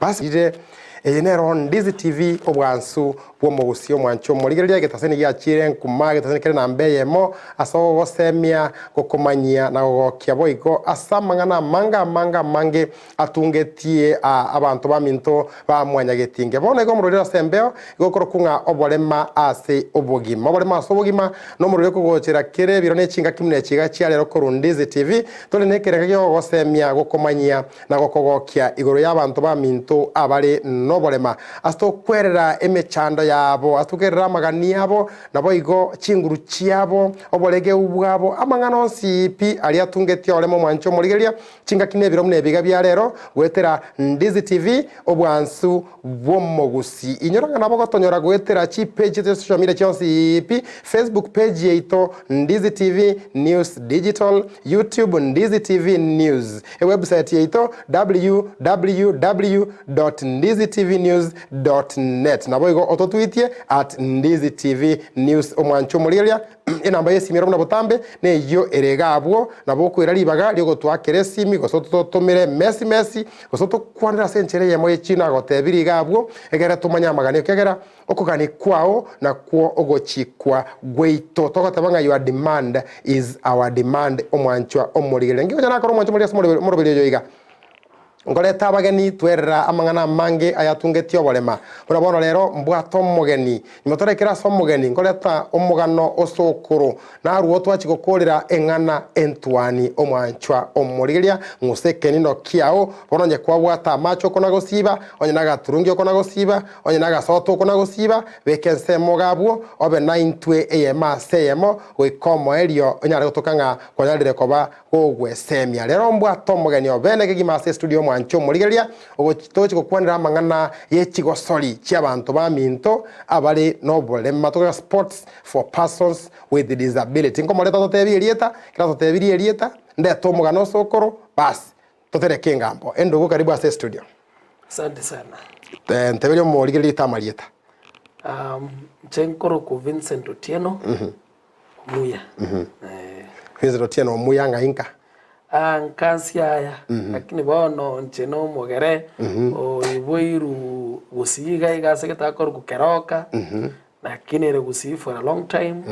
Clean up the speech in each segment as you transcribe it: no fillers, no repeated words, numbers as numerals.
Bas rire eye nero Ndizi TV obwansu bw'omogusi omwanchi omorigereria egetaseni giachire nkuma egetaseni kere namba eyemo ase ogogosemia gokomanyia na gogokia boigo ase amang'ana amange amange amange atungetie abanto baminto ba mwanyagetinge. Bono igo omorweri ase embeo igo okorokwa ng'a oborema ase obogima. Oborema ase obogima nomorweri okogochera kere ebiro ne chingaki buna echi iga chia rero korwa Ndizi TV tore nekerenga giogogosemia gokomanyia na gokogokia igoro y'abanto baminto abare noborema, ase tokwerera emechando yabo, ase tokwerera amagani abo, naboigo chinguru chiabo, oboregeu bwabo, amang'ana onsi pi aria atungetie oremo omwanche omorigereria, chingaki na ebiro buna ebiga bia rero, goetera Ndizi TV, obwansu bw'omogusii. Inyora ng'a nabo gotonyora goetera chipage chiaito chia social media chionsi pi, Facebook page yaito Ndizi TV News Digital, YouTube Ndizi TV News, Ewebsite yaito www.ndizitvnews.net. Naboigo ototwitie at Ndizi TV News. Omwancho omorigereria enamba y'esimi ero buna botambe neyio ere iga abwo, nabo okoira ribaga ri'ogotwakera esimi gose ototomere mesimesi gose otokwanere ase enchera eyemo ye chino agotebirie iga abwo egere tomanye amaganio ekiagera Okogania kwao nakwo ogochikwa gwaito. Togoteba ng'a your demand is our demand, omwanchwa omorigereria. Nki onye nakore omwanchwa omorigereria ase omoroberi oyo iga? Nkoreta abageni twerera amang'ana amange ayatungetie oborema. Buna bono rero mbwate omogeni. Nyuma toraikere ase omogeni, nkoreta omogano osokoro. Narwo twachia gokoorera eng'ana entwani omwanchwa omorigereria, ng'usa ekenino kiao, bono onye kwabwate amache okona-gosiba, onye nagaturungi okona-gosiba, Onye nagasoto okona-gosiba, beka ensemo iga abwo, obe naintwe eyemo ase eyemo, goika omoerio onyare gotoka ng'a kwanyarire koba gogwesemia. Rero mbwate omogeni o bene kegima ase estudio omwanche omorigereria, ogochi togochi gokwanera amang'ana ye chigosori chi'abanto baminto abare noborema, tokogera sports for persons with disability. Nkomoreta totebie erieta, ekero atotebirie erieta, ndete omogano ase okoro, bas, totereke engambo. Endugu karibu ase estudio. Asante sana. Nteberia omorigereria oito amarieta. Inche nkorokwa Vincent Otieno Omuya. Eh. Vincent Otieno Omuya ng'ai nka? Ah, nka Siaya, lakini bono inche na omogere oiboirwe Gusii iga iga ase egetabu korokwa Keroka, lakini ere Gusii for a long time.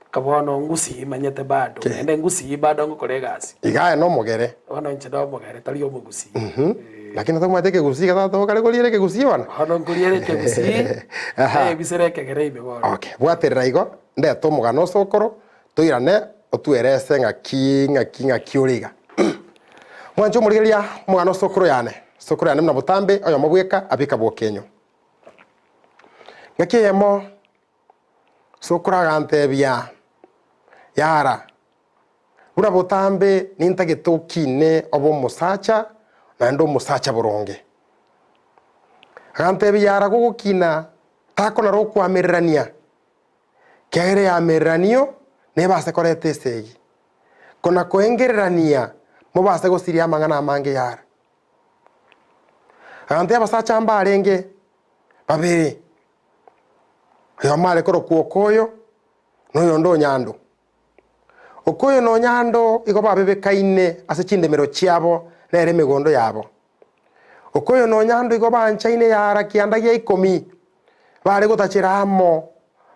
Mpaka bono ngusii manyete bado, naende ngusii bado ngokora egasi. Iga aye nomogere. Bono inche nomogere, tari omogusii. Lakini tomanyete ekegusii iga tata okare koriera ekegusii bono? Bono nkoriera ekegusii, naebisere ekegere ime bono. Okay, bwaterera igo, ndete omogano ase okoro, toirane otuerese ng'aki ng'aki ng'aki ore iga. Mwanche omorigereria omogano ase okoro yane, ase okoro yane buna botambe, oyomo bweka abeka bwokenyo. Ng'aki eyemo. Sokoro agantebia, Yara, buna botambe nintagete okine obe omosacha, naende omosacha boronge. Agantebia, Yara, gogokina takonara okoamererania, ekiagera eamereranio nebase koreta esegi, kona koengererania mobase gosiria amang'ana amange Yara. Agantebia, Abasacha mbarenge babere. Oyomo are korokwa Okoyo, na oyonde Onyando. Okoyo na Onyando igo babebekaine ase chindemero chiabo nere emegondo yabo. Okoyo na Onyando igo banchaine yara kianda gia ikomi, bare gotachera amo,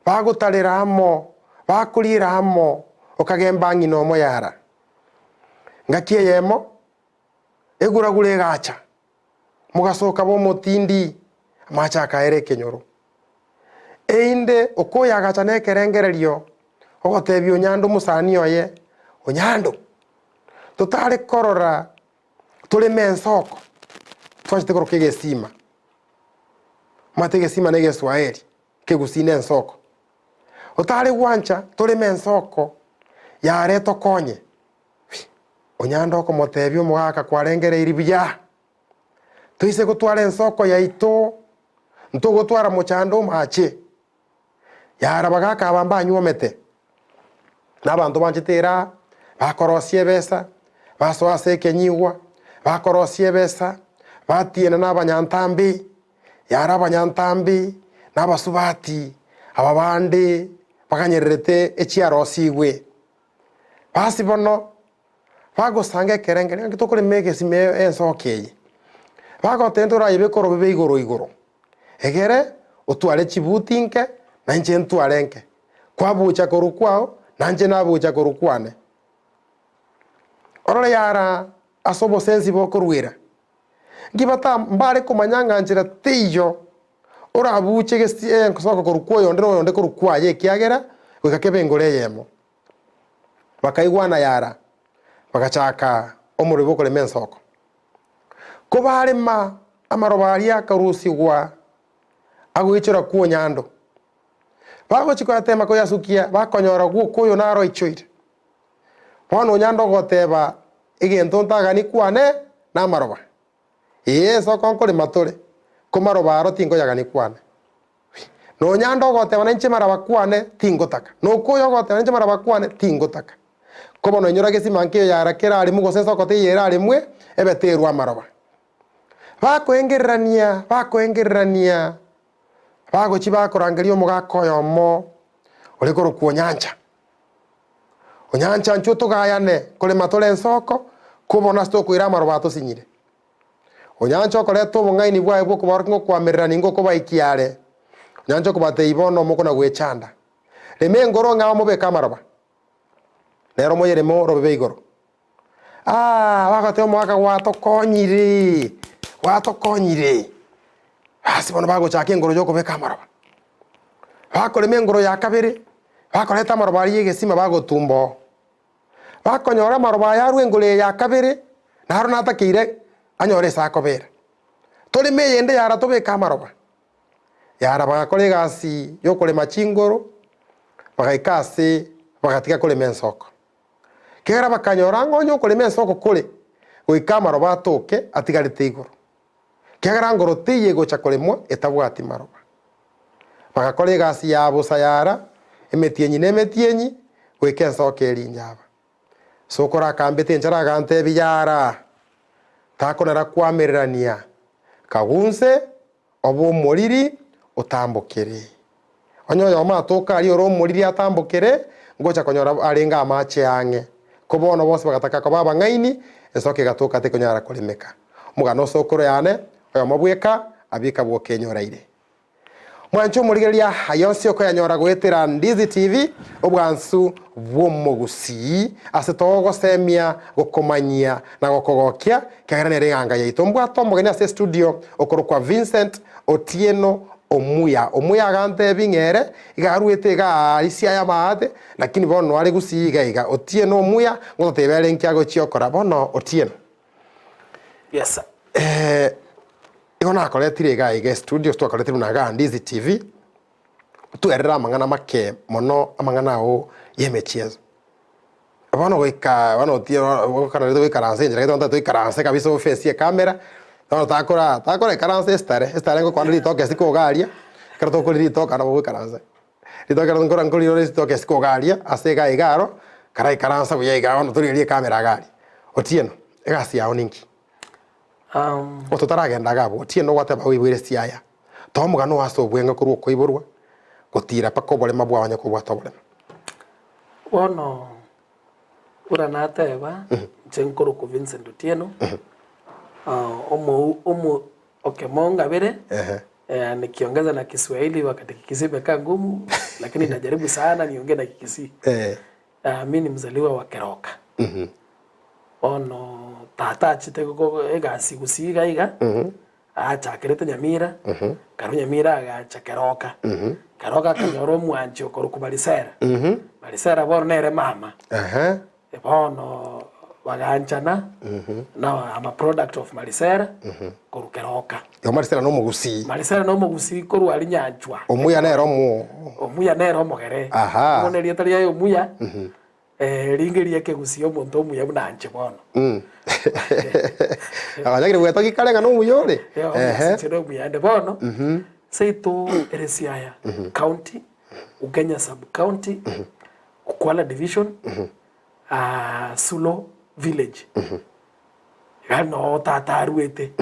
bagotarera amo, bakoriera amo, okagemba ng'ina omo yara. Ngaki eyemo, eguragura egacha, Mogasoka b'omotindi, amache akaera ekenyoro. Erinde okoyagacha nekerengererio, ogotebia Onyando omosani oye, Onyando, totare korora toreme ensoko, twanchete koroka egesima. Omanyete egesima na egeswaeri, ekegusii na ensoko. Otare gwancha toreme ensoko yare etokonye. Onyande okomotebia omogaka kwarengereiri buya, toise gotwara ensoko yaito, ntogotwara mochando omache. Yara bagaka aba mbanyuomete, na abanto banchete eraa, bakorosia ebesa, basoa ase ekenyigwa, bakorosia ebesa, batiena na abanyantambe, yara abanyantambe, na abasubati, aba bande baganyererete echiarosigwe. Basi bono, bagosanga ekerengerio ng'aki tokorema egesima ensoko eye. Bagoteba ntorayebeke orobebe igoro igoro, egere otware chibuti inke, na inche ntware nke. Kwabucha korwa kwao, na inche nabucha korwa kwane. Orore yara ase obosensi bokoruera. Nki bata mbare komanya ng'a nchera teiyo orabuche gesi ensoko korwa kwa oyonde na oyonde korwa kwaye ekiagera goika kebe engoro eyemo. Bakaigwana yara, bagachaka omorero bw'okorema ensoko. Kobarema amaroba aria akarusigwa agoichora kw'onyando. Bagochia koyatema koyasukia, bakonyora gwoka oyo naro aichoire. Bono onyando ogoteba, Egento ntagani kwane namaroba. Ee, ensoko nkorema tore, ko maroba aro tinkoyagani kwane. Nonyande ogoteba nainche maraba kwane tingotaka, na okoyo ogoteba nainche maraba kwane tingotaka. Ko bono inyora gesima nkeiyo yara keraremwe gose ensoko teiyo eraremwe, ebe terwa amaroba. Bakoengererania, bakoengererania, bagochia bakorangeria omogaka oyomo ore korokwa Onyancha. Onyancha inchuo togayane korema tore ensoko, ko bono ase tokoira amaroba atosinyire. Onyancha okoreta obong'aini bwaye bw'okobaorokia ng'a okoamererania nigo okobaikia are. Onyancha okobatebia bono mokona gwechanda. Rema engoro ng'a omobeke amaroba, nere omoyereme orobebe igoro. Aah bagoteba omogaka gwatokonyire, gwatokonyire. Basi bono bagochaka engoro ya okobeka amaroba. Bakorema engoro ya kabere, bakoreta amaroba aria ya egesima bagotumba oo. Bakonyora amaroba aya arwe engoro eye ya kabere, naro natakeire anyore ase akobera. Toreme eyende yara tobeke amaroba. Yara bagakora egasi yokorema chingoro, bagaika ase bagatiga korema ensoko. Kera bakanyora ng'a onye okorema ensoko kore, goika amaroba atoke atigarete igoro. Ekiagera ngoro teiyo egocha koremwa etabwati maroba. Bagakora egasi ya bosa yara, emetienyi na emetienyi, goika ensoko erinyaaba. Sokoro akambete enchara agantebia, Yara, takonara koamererania, kagunse, obe omoriri, otambokere. Onye oyomo atoka aria ore omoriri atambokere, ngocha konyora arenge amache ang'e. Ko bono bonsi bagataka koba abang'aini, ensoko egatoka tekonyara koremeka. Omogano osokoro yane, oyomo bweka, abika bw'okenyoraire. Mwanche omorigereria aya onsi okoyanyora goetera Ndizi TV, obwansu bw'omogusii, ase togogosemia, gokomanyia na gokogokia, ekiagera nere eganga yaito. Mbwate omogeni ase estudio okorokwa Vincent Otieno Omuya. Omuya agantebia ng'a ere iga aruete iga aarisia aya amaate, lakini bono are gusii iga iga. Otieno Omuya, ngototebia ere nki agochia okora. Bono Otieno. Yes sir. Eh, igo nakoretire iga iga estudio, twakoretire buna iga Ndizi TV, twerere amang'ana make mono, amang'ana ao ya emechieso. Bono goika bono otieno okanarete goikaransa enchera gete bono toikaranse kabisa oface ecamera, bono takora takora ikaransa estare, estare ngokwana ritoke isiko iga aria, ekero tokoria ritoke nabo ogoikaransa. Ritoke ero nkora nkorirora ritoke isiko iga aria, ase iga iga aro, karaikaransa buya iga bono torigereria ecamera iga aria. Otieno, egasi yago ninki? Ototaragenda iga abwo, Otieno ogwateba oiboire Siaya, toa omogano oo ase obweng'e korwa okoiborwa, gotiira mpaka oborema bwao onye kobwate oborema. Bono buna nateba, inche nkorokwa Vincent Otieno, omou omo okemo ngabere, nikiongeza na Kiswahili wakati Kikisii imekaa ngumu, lakini nitajaribu sana niongee na Kikisii. Mi ni mzaliwa wa Keroka. Bono tata achete go egasi gusii iga iga, Aachakerete Nyamira, karwa Nyamira agacha Keroka. Keroka akanyora omwanchi okorokwa Marisera. Marisera bono nere mama. Bono baganchana, now I'm a product of Marisera korwa Keroka. Igo Marisera na omogusii. Marisera na omogusii korwa aria Nyanchwa. Omuya nere omo. Omuya nere omogere. Bono erieta riaye Omuya. Ringe ri'ekegusii omonto omuya buna inche bono. Agachakire gwetogia kare ng'a nomuya ore. Ehe. Inche nomuya ande bono, seito ere Siaya County, Ugenya Sub County, Ukwala Division, Sulo Village. Iga noo tata aruete.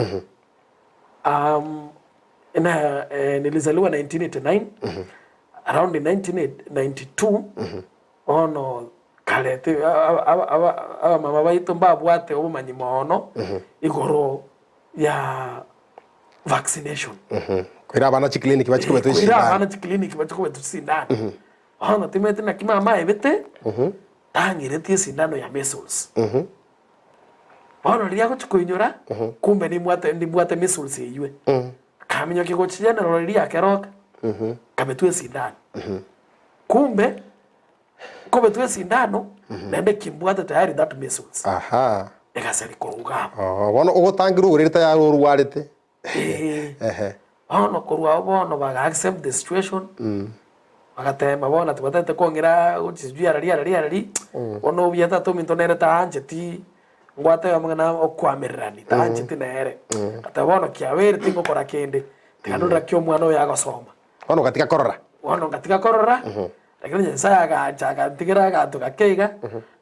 Na nilizaliwa 1989, around 1992. Bono kare abamama baito mbabwate obomanyi mono igoro ya. Vaccination. Koira abana chiclinic bachie kobetwa Koira abana chisindano. chiclinic bachie kobetwa chisindano. Bono timanyeti naki mama aebete, tang'ireti esindano ya measles. Bono riria agochia koinyora, kumbe nimbwate nimbwate measles eywe. Akaminyokia gochia general riria akeroka, akabetwa esindano. Kumbe, nkobetwa esindano, naende kimbwate tayari that measles. Aha. Egaseri korwa iga abwo. Oo, bono ogotangire oboreri tayari orwarete. Eeh. Ehe. Bono korwa abwo bono baga accept the situation, bagatema bono ati batagete kong'ira gochia sijui arari arari arari, bono obuya tata ominto nere taancheti, ngwateba amang'ana okoamererani, taancheti nere. Agateba bono kiabeire tingokora kende, tiga ndore naki omwana oyo agosoma. Bono ogatiga korora. Bono ngatiga korora, lakini Nyasaye agacha agantigera aganto gake iga,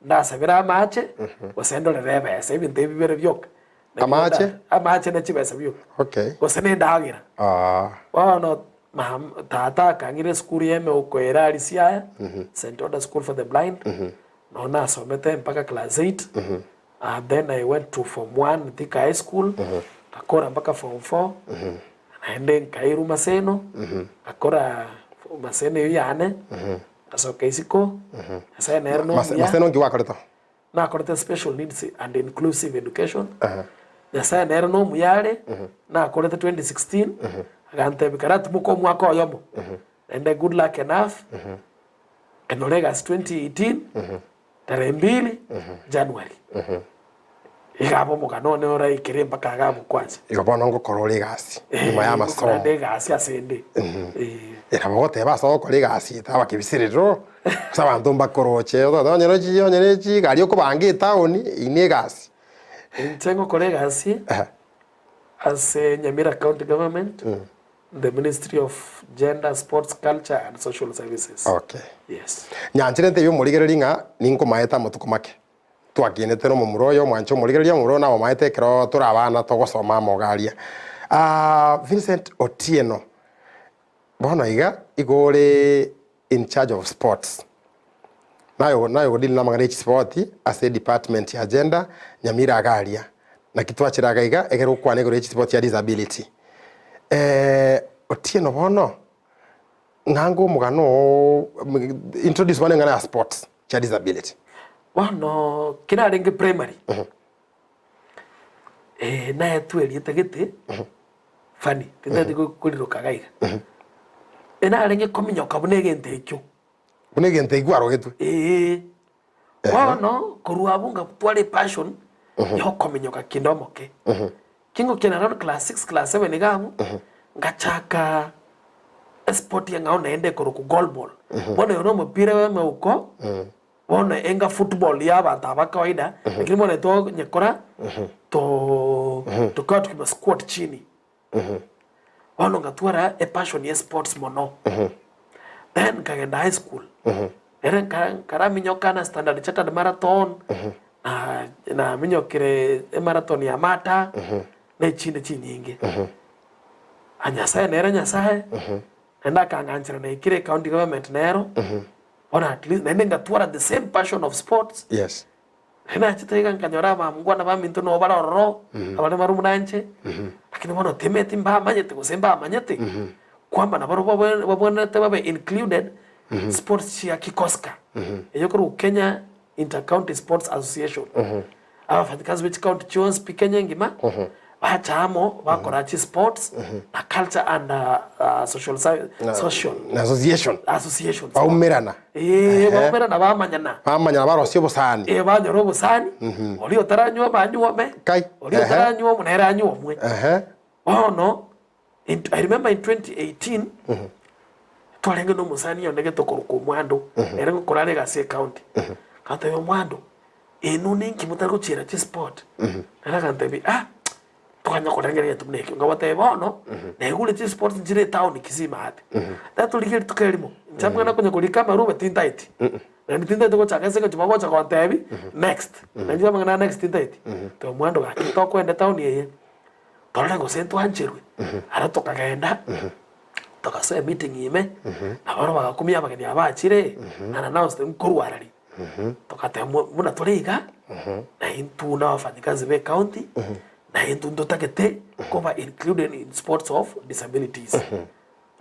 ndasabere amache, gose ndorere ebesa, ebinto ebi bibere bioka. Amache? Amache ne chibesa bioka. Okay. Gose na endagera. Ah. Bono mam tata akang'ira esukuru ya emeuko ere aria Siaya, St. Oda School for the Blind, noo nasomete mpaka class eight, then I went to form one Thika High School, ngakora mpaka form four, naende nkairwa Maseno, ngakora Maseno eyio yane, ngasoka isiko, Nyasaye nere nomuya. Maseno nki gwakorete oo? Nakorete special needs and inclusive education, Nyasaye nere nomuya are, nakorete 2016, agantebia karatimoka omwaka oyomo, naende good luck enough, nkanyora egasi 2018, tarehe mbili, January. Iga abe omogano one oraikere mpaka iga abwo kwanza. Igo bono ngokora ore egasi nyuma ya amasomo. Ngokora nde egasi ase ende. Eh. Nabo ogoteba ase ogokora egasi etaba kebisirero, ase abanto mbakoroche, otagete onye ne chi onye ne chigari okobanga etown, eyio ne egasi. Inche ngokora egasi ase Nyamira County Government, the Ministry of Gender, Sports, Culture and Social Services. Okay. Yes. Nyanchire ntebie omorigereria ng'a ninkomaete amatuko make. Twakinete nomomura oyo, omwanche omorigereria, omomura oyo namomaete ekero tore abana togosoma amo iga aria. Vincent Otieno, bono iga, igo ore in charge of sports. Naye naye ogodeal namang'ana ya chisipoti ase edepartment ya gender, Nyamira iga aria. Naki twachire iga iga, ekero gokwana igoro ya chisipoti chia disability. Otieno bono, ng'ange omogano oo, introduce bono eng'ana ya sports. chia disability. Bono kera arenge primary, naetwe erieta gete funny, tintagete koriroka iga iga. Narenge kominyoka buna egento ekio. Buna egento ekio kwarogetwe. Eeh. Bono korwa abwo ngatwara epassion ya okominyoka kinde omoke. Kingokina around class six, class seven iga abwo, ngachaka esport eng'ao naende ekorokwa goalball. Bono oyo na omopira bwa emeuko, bono enga football ya abanto aba kawaida, lakini bono tonyekora to tokawa tukima squat chini. Bono ngatwara epassion ya esports mono. Then nkagenda high school, ere nka nkaraminyoka na Standard Chartered Marathon, na naminyokire emarathon ya Mata, na echinde chinyinge. Ah Nyasaye nere Nyasaye, naende akang'anchera naikire ecounty government nero, bono at least naende ngatwara the same passion of sports, Yes. Riria nachete iga nkanyora abamgwana baminto noo bare ororo, abare barwe buna inche, lakini bono timeti mbamanyete gose mbamanyete, kwamba nabarobwo babwe babwenerete babe included sports chia Kikoska, eyio ekorokwa Kenya Inter County Sports Association. Abafanyikazi be chicounty chionsi pi Kenya engima, bacha amo bakora chisports na culture and social ser social Na association. associations. Baumerana. Eeh, Ehe. baumerana bamanyana. Bamanyana barosia obosani. Eh, banyora obosani, oria otaranywa banyuome, Kai. oria Ehe. otaranywa omo nere anyuomwe. Ehe. Bono, in, I remember in 2018, twarenge na omosani one gete okorokwa Omwando, ere ngokora are egasi ecounty. Ngatebia Omwando, inwe ninki motari gochiera chisport? Nere agantebia, ah, twanya korengera egento buna ekio. Nkabatebia bono, naigure chisports nchire etown Kisii maate. Tatorigia rituko erimo, inche amang'ana konya korika amarube tintaeti. Naende tintaeti gochaka ase eng'encho bagocha gontebia, next. Nainche amang'ana aya next tintaeti. Tebia Omwando gaki tokoenda etown eye, Torore gose ntwancherwe. Aria tokagenda, togasoa emeeting ime, na barobwo bagakumia abageni aba bachire, unannounced nkorwa arari. Togateba buna tore iga, na intwe buna abafanyikazi ba ecounty, Na intwe ntotagete koba included in sports of disabilities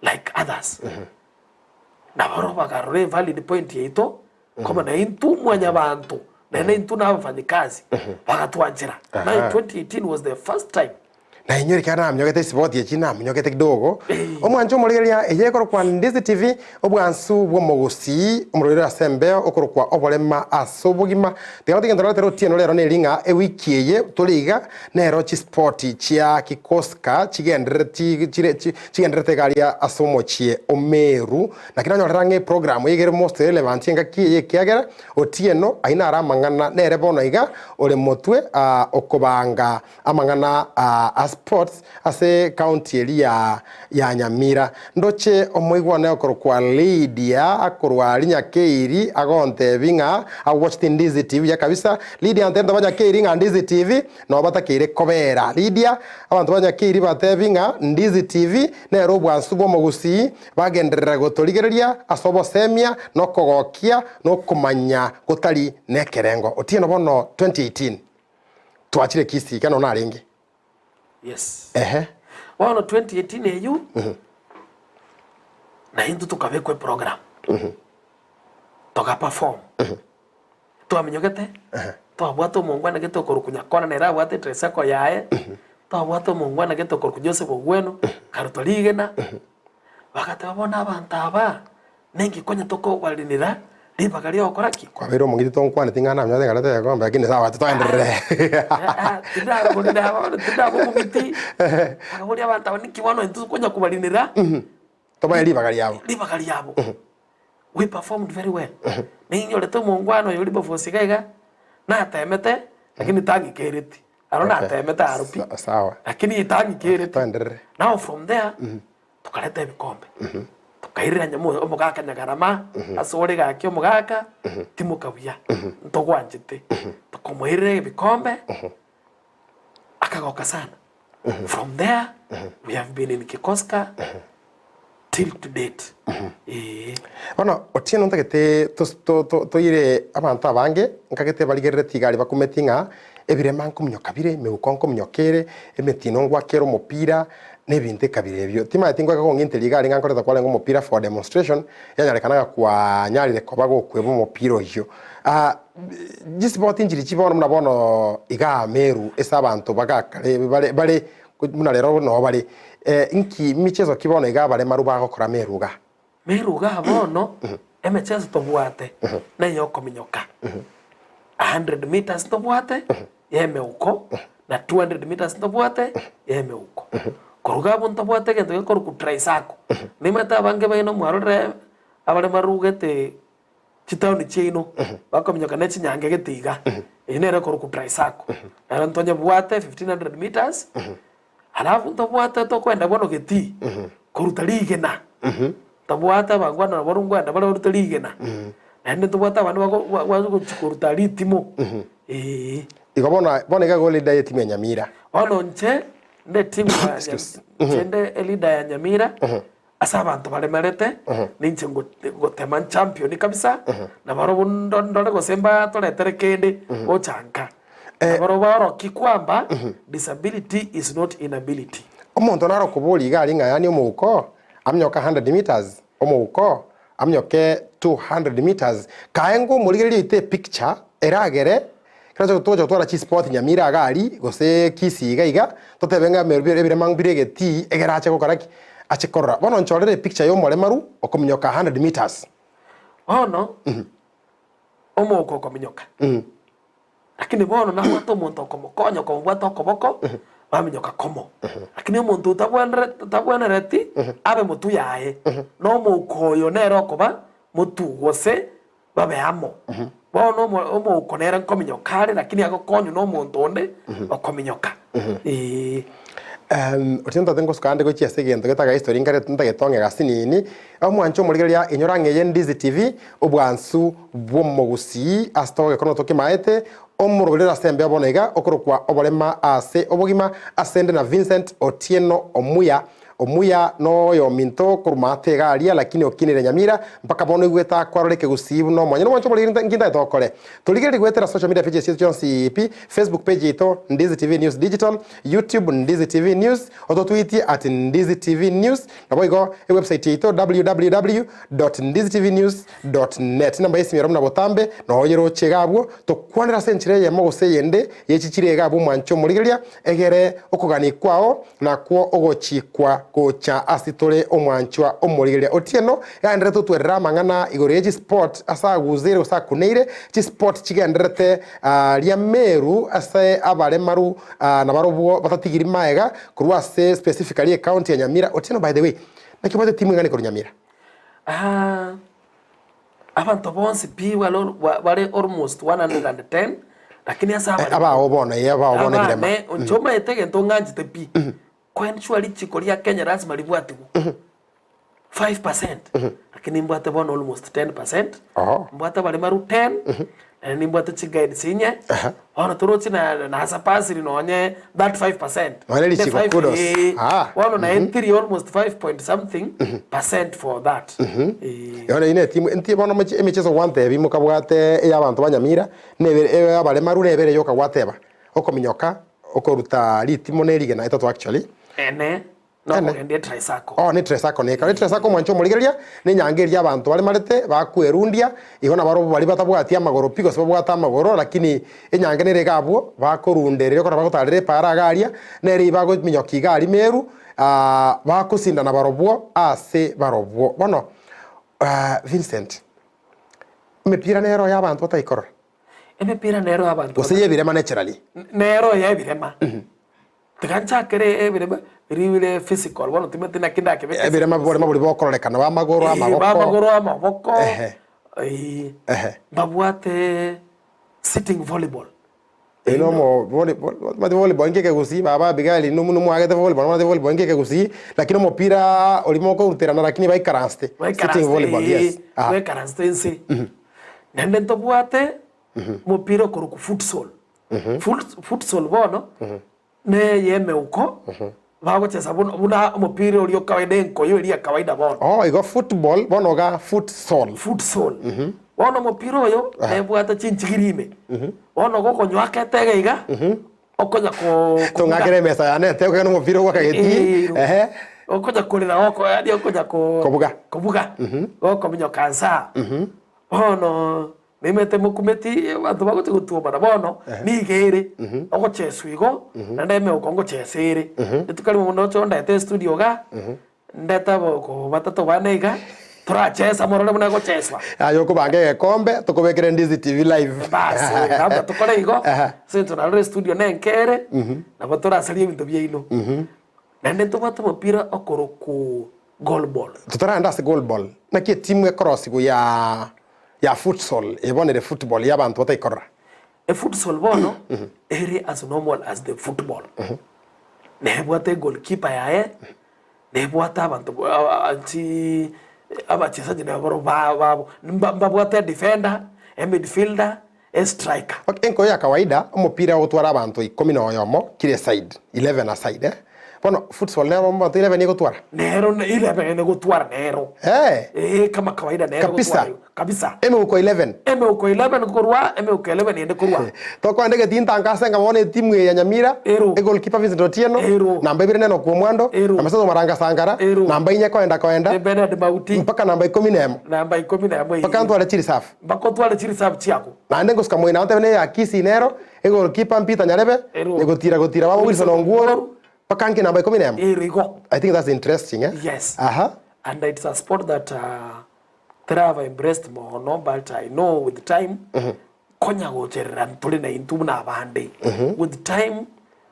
like others. Naboro bakarora evalid point yaito koba na intwe mwanyabanto naende intwe na abafanyikazi bagatwanchera. Now 2018 was the first time. Na inwe ekero naminyogete esiboti echi naminyogete kidogo, omwanche omorigereria eye ekorokwa Ndizi TV, obwansu bw'omogusii, omorwaire ase embeo okorokwa oborema ase obogima. Tiga gotiga ntoraretere otieno rero neri ng'a ewiki eye tore iga nero chispoti chia Kikoska chigenderereti chire chigendererete iga aria ase omochie o Meru. Naki nanyorera ng'a eprogram eye iga ere most relevant engaki eye ekiagera Otieno ayio naro amang'ana nere bono iga ore motwe okobanga amang'ana a sports ase county eria ya Nyamira. Ndoche omoigwa one okorokwa Lydia akorwa Rinyakeiri agontebi ng'a agwachete Ndizi TV buya kabisa. Lydia ntebete ba Nyakeiri ng'a Ndizi TV nabo batakeire kobera. Lydia, abanto ba Nyakeiri batebi ng'a Ndizi TV nere obwansu bw'omogusii bagenderera gotorigereria ase obosemia na okogokia na okomanya gotari nekerengo. Otieno bono 2018. Twachire Kisii ekero nonya narenge. Yes. Ehe. Bono 2018 eywo, na intwe tokabekwa eprogram, toga perform. Twaminyogete, twabwate omongwana gete okorokwa Nyakona nere abwate etricycle yaye, twabwate omongwana gete okorokwa Joseph Ogweno, karutwa rigena, bagateba bono abanto aba, Ninki konya tokobarinera ribaga ri'ogokora ki? Kwabeire omong'iti tonkwaneti ng'a namanyete ng'a reta egekombe lakini sawa toenderere. Tindaborina bono tindaba omong'iti. Akaboria abanto aba ninki bono intwe konya kobarinera Tobae ribaga riabo. ribaga riabo. We performed very well. Ninyorete omongwana oyo Wilberforce iga iga, natemete lakini tang'ikereti. Aro natemete aro pi. Sawa. Lakini tang'ikereti. Toenderere. Now from there, Tokareta ebikombe, tokairera nyuma omogaka nyagarama ase ore gaki omogaka, timoka buya, ntogwanchete. Tokomoirera ebikombe, akagoka sana. From there, we have been in Kikoska till to date. Eeh. Bono Otieno ntagete tos- to- to- toire abanto abange, nkagete barigerereti iga aria bakumeti ng'a ebirema nkominyoka bire, emeuko nkominyoka ere, emetino ngwakere omopira, na ebinto ekabira ebio. Timanyeti ngoika kong'interia iga aria ng'a nkoreta kwarenge omopira for demonstration, yanyarekana ng'a kwanyarire koba gokweba omopira oyio. Chisipoti nchiri chi bono buna bono igaa Meru ase abanto bagakare bare bare buna rero noo bare, nki micheso ki bono iga abaremaru bagokora Meru igaa? Meru igaa bono, emecheso tobwate neyokominyoka, 100 metres ntobwate, y'emeuko, na 200 metres ntobwate y'emeuko. Korwa iga abwo ntobwate egento gekorokwa tricycle. Nimanyete abange baino mwarorire abare barugete chitaoni chiaino bakominyoka ne chinyange gete iga, eyio nere ekorokwa tricycle. Nero ntonyebwate 1500 metres, alafu ntobwate tokoenda bono getii, koruta rigena. Ntobwate abangwana nabo nkoenda bare barute rigena, naende ntobwate abande bako ba bagochia koruta ritimo, eeh. Igo bono bono iga igo leader ye team ya Nyamira. Bono inche nde team ya Excuse. inche nde eleader ya Nyamira, ase abanto baremerete, ninche ngo ngotema nchampioni kabisa, nabarobwo ndo ndore gose mbatoretere kende gocha nka. Nabarobwo baorokie kwamba disability is not inability. Omonto nare okoboria iga aria ng'a yaani omouko Aminyoke 100 metres, omouko, aminyoke 200 metres, kae ngomorigereria oite epicture eragere ekero togocha gotwara chispot Nyamira iga aria gose Kisii iga iga, totebe ng'a ebirema mbire egetii egere ache gokora ki? Ache korora. Bono nchorere epicture ya omoremaru okominyoka 100 metres. Bono omouko okominyoka. Lakini bono nabwate omonto okomokonya okomobwata okoboko, baminyoka komo. Lakini omonto otabwenereti tabwenereti abe motwe yaye, na omouko oyo nere okoba motwe gose babe amo. Bono omo omouko nere nkominyoka are lakini agokonywa na omonto onde okominyoka, eeh. Otieno ntagete ngosuka ande gochia ase egento getaga history nkare ntagete ong'e gasinini, omwanche omorigereria inyora ng'a eye Ndizi TV, obwansu bw'omogusii ase togekorwa tokimaete, omoroberio ase embeo bono iga okorokwa oborema ase obogima, ase nde na Vincent Otieno Omuya. Omuya noyominto korwa maate iga aria, lakini okinire Nyamira, mpaka bono oigwete akwarora ekegusii buna omonyene omwancho omoriri nki ntagete okore. Torigererie goetera social media pages chiaito chionsi pi, Facebook page yaito Ndizi TV News Digital, YouTube Ndizi TV News, ototwitie at Ndizi TV News, naboigo ewebsite yaito www dot ndizitvnews dot net. Enamba y'esimi ero buna botambe noyo eroche iga abwo, tokwanere ase enchera eyemo gose eyende yechichire iga abwo omwanche omorigereria, egere okogania kwao nakwo ogochikwa gocha ase tore omwanchwa omorigereria. Otieno gaendererete otwerere amang'ana igoro ye chisport ase aguseire gose akuneire, chisport chigendererete ria Meru ase abaremaru nabarobwo batatigiri maega korwa ase specifically ecounty ya Nyamira. Otieno by the way, naki obwate timu eng'ana korwa Nyamira? Abanto bonsi pi bare almost 110 lakini ase abare Abao bono, ee, abao bono ebirema. Abane, inche omanyete egento ng'anchete pi, koensure richiko ria Kenya lasima ribwatigwe, 5%, lakini nimbwate bono almost 10%, Oo. mbwate abaremaru 10, naende nimbwate chiguides inye, bono toroche na nasapasiri nonye that 5%. Nonye richiko, kudos. Ah, Bono naetiri almost 5 point something percent for that. Eh. Bono eyio netimu, nti bono mochi emicheso gwantebia mokabwate eya abanto ba Nyamira, nebe eyabaremaru nebe ere yoka gwateba, okominyoka, okoruta ritimo na erigena etato actually. Ene nokogendia etricycle. Oh, ne tricycle neka. Ne tricycle omwanche omorigereria, ne enyango eria abanto baremarete, bakwerundia, igo nabarobwo baria batabwati amagoro pi gose babwate amagoro, lakini enyange nere iga abwo, bakorundereria okora bagotarera epaara iga aria, nere eyio bagominyokia iga aria meru, bakosindana barobwo ase barobwo. Bono, Vincent, emepira nero ya abanto bataikorora? Emepira nero y'abanto Gose y'ebirema naturally? Nero y'ebirema. Tiga nchakere ebirema biria bire physical bono timanyeti naki ndakebeke ase Ebirema borema boria bokororekana bw'amagoro, Eh, amaboko. bw'amagoro, amaboko, Ehe. eh, Ehe. mbabwate sitting volleyball. Eye nomo volley omanyete volleyball inki ekegusii baba Abigail nomu nomwagete volleyball nomanyete volleyball inki ekegusii lakini omopira oria mokoruterana lakini baikaransete sitting Baikaransete volleyball eh, yes aha. baikaransete inse. Naende ntobwate omopira okorokwa futsal. Futsal bono neye emeuko bagochesa buna buna omopira oria o kawaida enkoyo eria ya kawaida bono. Oh igo football bono iga futsal. Futsal. Bono omopira oyo nebwate chinchigiri ime. Bono gokonywaka etege iga, okonya ko Tong'akere emesa yane etebe okogenda omopira ogwaka getii, ehe. Okonya korera goko yaani okonya ko Kobuga. kobuga, gokominyoka nsaa. Bono Nimete mokumeti abanto bagochia gotuomana bono, nigo ere ogocheswa igo, naende emeuko ngochesa ere. Rituko erimo buna oche ondete estudio igaa, ndete aboko batato bane iga, torachesa morore buna egocheswa. Aye okobanga egekombe, tokobekere Ndizi TV live. Basi, labda tokore igo, ase eng'encho naroro estudio nenke ere, nabo torasarie ebinto biaino. Naende ntobwate omopira okorokwa goalball. Totaragenda ase goalball, naki etimu ekorosigwa ya ya futsal eye bono ere football ya abanto bataikorora? Efutsal bono ere as normal as the football. Nebwate egoalkeeper yaye, nebwate abanto chi abachesaji nabo babo, mbabwate edefender, emidfielder, estriker. Okay, enkoyo ya kawaida omopira ogotwara abanto ikomi na oyomo kera eside, 11 a side eh. Bono futsal nero abanto 11 egotwara? Nero 11 egotwara nero. Eh. Eh, kama kawaida nero Kabisa. egotwara igo. Kabisa. Emeuko 11. Emeuko 11 korwa, emeuko 11 ende korwa. Tokoenda egetinta nkase ng'a bono etimu eye ya Nyamira, Ero. egoalkeeper Vincent Otieno, Ero. namba ibere nene Okuo Mwando, Ero. namba isato Maranga Sankara, Ero. namba inye Koenda Koenda, Bernard Mauti. mpaka namba ikomi na emo. Namba ikomi na emo Mpaka eyio. ntware chireserve. Mpaka otware chireserve chiago. Naende ngosuka moino ntebe ne ya Kisii nero, egoalkeeper Peter Nyarebe, Ero. nyagotira gotira babo Wilson Onguoro, mpaka nki namba ikomi na emo. Ero igo. I think that's interesting eh? Yes. Aha. And it's a sport that uh, teraba embraced mono but I know with time konya gocherera ntore na intwe buna abande. With time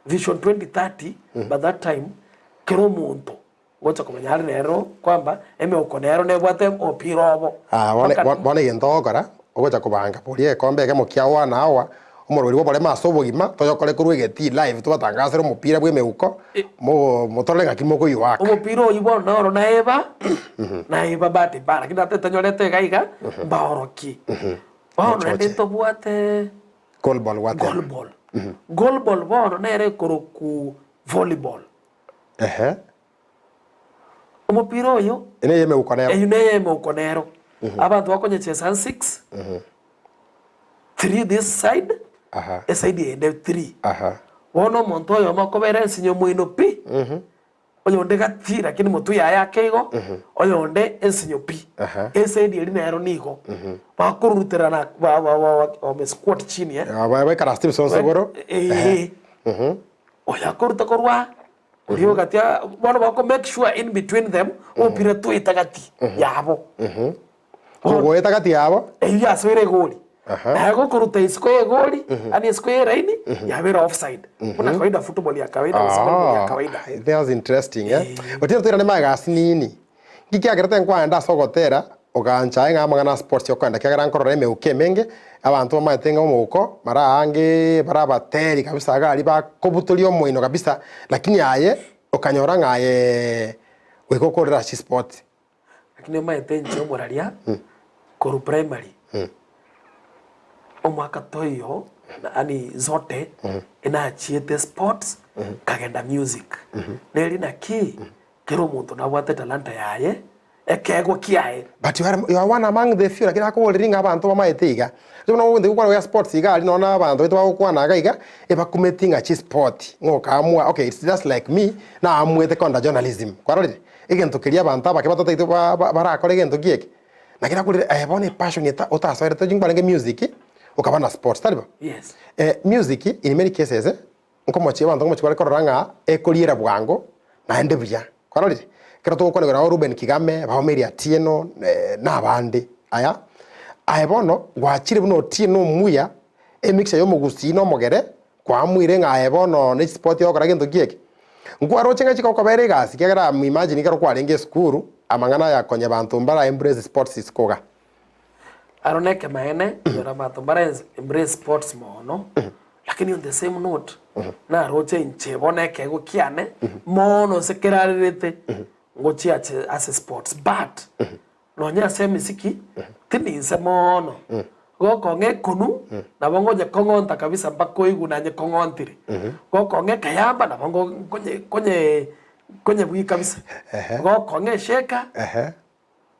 vision 2030 by that time kera omonto Gocha komanya are nero kwamba emeuko nero nebwate omopira obo. Aa, bono Mpaka- bo- bono egento ogokora, ogocha kobanga boria egekombe ekemo kia one hour, omorweri bw'oboremo ase obogima, toyokore korwa egetii live tobatangasere omopira bw'emeuko, mogo motorore ng'aki mokoyoaka. Omopira oyio bono noro naeba, naeba bahati mbaya lakini ata etanyorete iga iga, mbaorokie. Bono naende Mochoche. ntobwate Goalball gwateba. goalball. Goalball bono nere ekorokwa volleyball. Ehe. Omopira oyo Eye neye emeuko nero. Eyio neye emeuko nero. Abanto bakonyechesa 6, 3 this side, Aha. eside eyende 3. Aha. Bono omonto oyomo akobera ensinyo omoino pi, oyonde gati lakini motwe yaye ake igo, oyonde ensinyo pi. Aha. Eside eria nero nigo bakoruterana ba- ba- ba- wame squat chini eh. Ah, ba- baikara ase chibisonso igoro. Eeh. Oyo akoruta korwa aa, oria ogati aa, bono bako make sure in between them, omopira toeta gati yabo. Bono Kogoeta gati yabo. eyio yasoire egori. Aha. Naye gokoruta isiko ya egori, yaani isiko ya eraini, yabeire offside. Buna kawaida football ya kawaida gose volleyball ya kawaida. Ah, that's interesting eh. Otieno toirane magega asinini. Nki kiagerete nkwaenda ase ogotera ogancha aye ng'a amang'ana a sports okoenda kiagera nkorora emeuko emenge, abanto bamaete ng'a omouko mara aange bare abateri kabisa iga aria bakobutoria omoino kabisa, lakini aye okanyora ng'a ayeee goika okorera ase chisports. Lakini omanyete inche omoraria korwa primary, omwaka toiyo yaani zote enachiete sports nkagenda music. Neri naki Kera omonto nabwate etalanta yaye, ekeegwa kiaye. But you are, you are one among the few, lakini akoboreria ng'a abanto bamaete iga. Inche buna omonto gokwana goya sports iga aria nonya na abanto baito bagokwana iga iga, ebakumeti ng'a chisport, ng'a okaamua okay it's just like me, naamuete konda journalism, kwarorire? Egento keria abanto abake batatagete ba- ba- barakore egento kieke, lakini akorire aye bono epassion eta otasoerete oyio nkwarenge music, okaba na sports, tari bo? Yes. Music in many cases, Nkomochia abanto nkomochia bare korora ng'a ekoriera bwango naende buya. Kwarorire? Ekero togokwana igoro yabo Reuben Kigame, bao Mary Atieno, na abande. Aya, aye bono gwachire buna Otieno omuya, emixture ya omogusii na omogere, kwamuire ng'a aye bono ne chispoti ogokora gento ki eke. Nkwaroche ng'a chigokobera egasi ekiagera am imagine ekero kwarenge esukuru, amang'ana aya konya banto mbara embrace sports isiko iga. Aro nekemaene, nyora abanto mbare embrace sports mono, Lakini on the same note, naroche inche bono ekeegwa kiane mono ase kerarerete ngochia ache ase sports but nonya ase emesiki tindi inse mono. Gokong'a ekonu nabo ngonye kong'onta kabisa mpaka oigwe nanye kong'ontire. Gokong'a ekeyamba nabo ngo nkonye konye konyebui kabisa. Gokong'a esheka